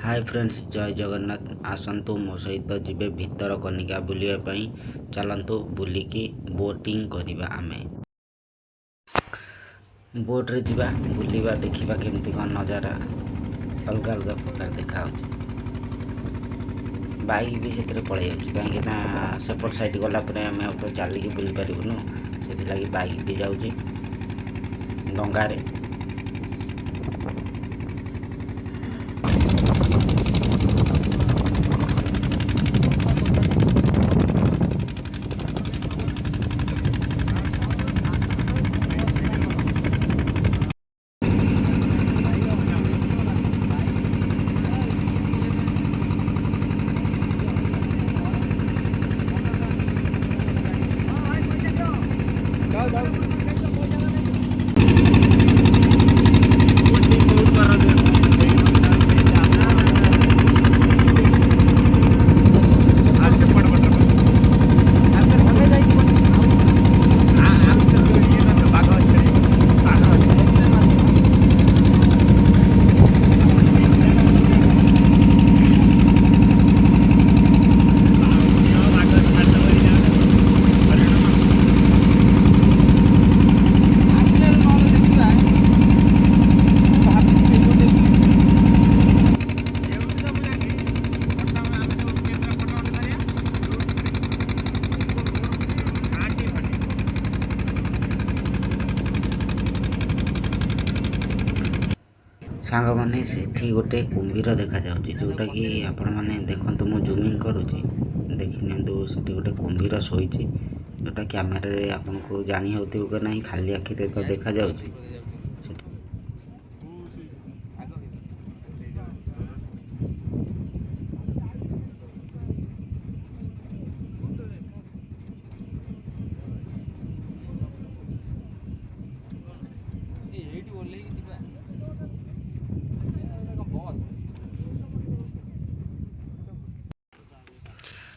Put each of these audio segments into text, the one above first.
ହାଏ friends, ଜୟ ଜଗନ୍ନାଥ। ଆସନ୍ତୁ ମୋ ସହିତ ଯିବେ ଭିତରକନିକା ବୁଲିବା ପାଇଁ। ଚାଲନ୍ତୁ ବୁଲିକି ବୋଟିଂ କରିବା। ଆମେ ବୋଟ୍ରେ ଯିବା, ବୁଲିବା, ଦେଖିବା କେମିତି କ'ଣ ନଜାରା ଅଲଗା ଅଲଗା ପ୍ରକାର ଦେଖାହେଉଛି। ବାଇକ୍ ବି ସେଥିରେ ପଳେଇ ଯାଉଛି, କାହିଁକି ନା ସେପଟ ସାଇଡ଼୍ ଗଲା ପରେ ଆମେ ଆଉ ତ ଚାଲିକି ବୁଲି ପାରିବୁନୁ। ସେଥିଲାଗି ବାଇକ୍ ବି ଯାଉଛି ଡଙ୍ଗାରେ। ସାଙ୍ଗମାନେ, ସେଠି ଗୋଟେ କୁମ୍ଭୀର ଦେଖାଯାଉଛି, ଯେଉଁଟାକି ଆପଣମାନେ ଦେଖନ୍ତୁ। ମୁଁ ଜୁମିଂ କରୁଛି, ଦେଖିନିଅନ୍ତୁ। ସେଠି ଗୋଟେ କୁମ୍ଭୀର ଶୋଇଛି, ଯେଉଁଟା କ୍ୟାମେରାରେ ଆପଣଙ୍କୁ ଜାଣି ହେଉଥିବ କି ନାହିଁ, ଖାଲି ଆଖିରେ ତ ଦେଖାଯାଉଛି। ସେଠି ଏଇଠି ଓହ୍ଲେଇକି ଯିବା ବସ୍।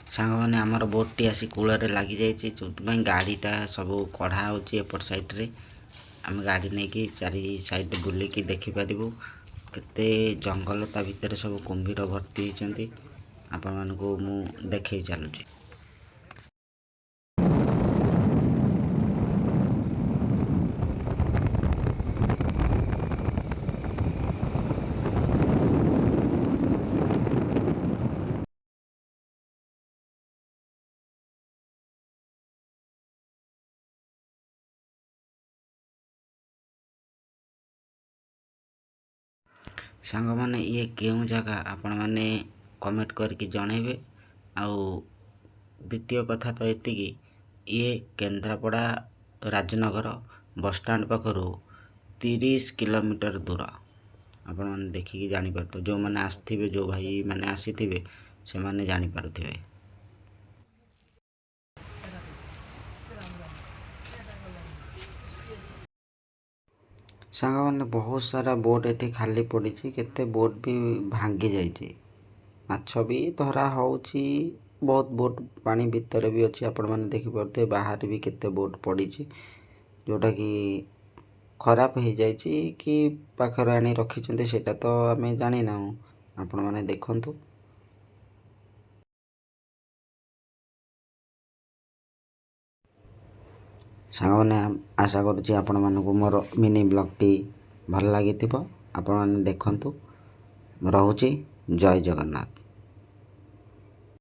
ସାଙ୍ଗମାନେ, ଆମର ବୋଟ୍ଟି ଆସି କୂଳରେ ଲାଗିଯାଇଛି, ଯେଉଁଥିପାଇଁ ଗାଡ଼ିଟା ସବୁ କଢ଼ା ହେଉଛି ଏପଟ ସାଇଡ଼୍ରେ। ଆମେ ଗାଡ଼ି ନେଇକି ଚାରି ସାଇଡ଼୍ ବୁଲିକି ଦେଖିପାରିବୁ। କେତେ ଜଙ୍ଗଲ, ତା ଭିତରେ ସବୁ କୁମ୍ଭୀର ଭର୍ତ୍ତି ହେଇଛନ୍ତି। ଆପଣମାନଙ୍କୁ ମୁଁ ଦେଖେଇ ଚାଲୁଛି। ସାଙ୍ଗମାନେ, ଇଏ କେଉଁ ଜାଗା ଆପଣମାନେ କମେଣ୍ଟ କରିକି ଜଣେଇବେ। ଆଉ ଦ୍ୱିତୀୟ କଥା ତ ଏତିକି, ଇଏ କେନ୍ଦ୍ରାପଡ଼ା ରାଜନଗର ବସଷ୍ଟାଣ୍ଡ ପାଖରୁ 30 କିଲୋମିଟର ଦୂର। ଆପଣମାନେ ଦେଖିକି ଜାଣିପାରୁଥିବେ। ଯେଉଁମାନେ ଆସିଥିବେ, ଯେଉଁ ଭାଇମାନେ ଆସିଥିବେ, ସେମାନେ ଜାଣିପାରୁଥିବେ। ସାଙ୍ଗମାନେ, ବହୁତ ସାରା ବୋଟ୍ ଏଠି ଖାଲି ପଡ଼ିଛି। କେତେ ବୋଟ୍ ବି ଭାଙ୍ଗି ଯାଇଛି। ମାଛ ବି ଧରା ହେଉଛି। ବହୁତ ବୋଟ୍ ପାଣି ଭିତରେ ବି ଅଛି, ଆପଣମାନେ ଦେଖିପାରୁଥିବେ। ବାହାରେ ବି କେତେ ବୋଟ୍ ପଡ଼ିଛି, ଯେଉଁଟାକି ଖରାପ ହେଇଯାଇଛି କି ପାଖରେ ଆଣି ରଖିଛନ୍ତି, ସେଇଟା ତ ଆମେ ଜାଣିନାହୁଁ। ଆପଣମାନେ ଦେଖନ୍ତୁ। ସାଙ୍ଗମାନେ, ଆଶା କରୁଛି ଆପଣମାନଙ୍କୁ ମୋର ମିନି ବ୍ଲଗ୍ଟି ଭଲ ଲାଗିଥିବ। ଆପଣମାନେ ଦେଖନ୍ତୁ। ରହୁଛି, ଜୟ ଜଗନ୍ନାଥ।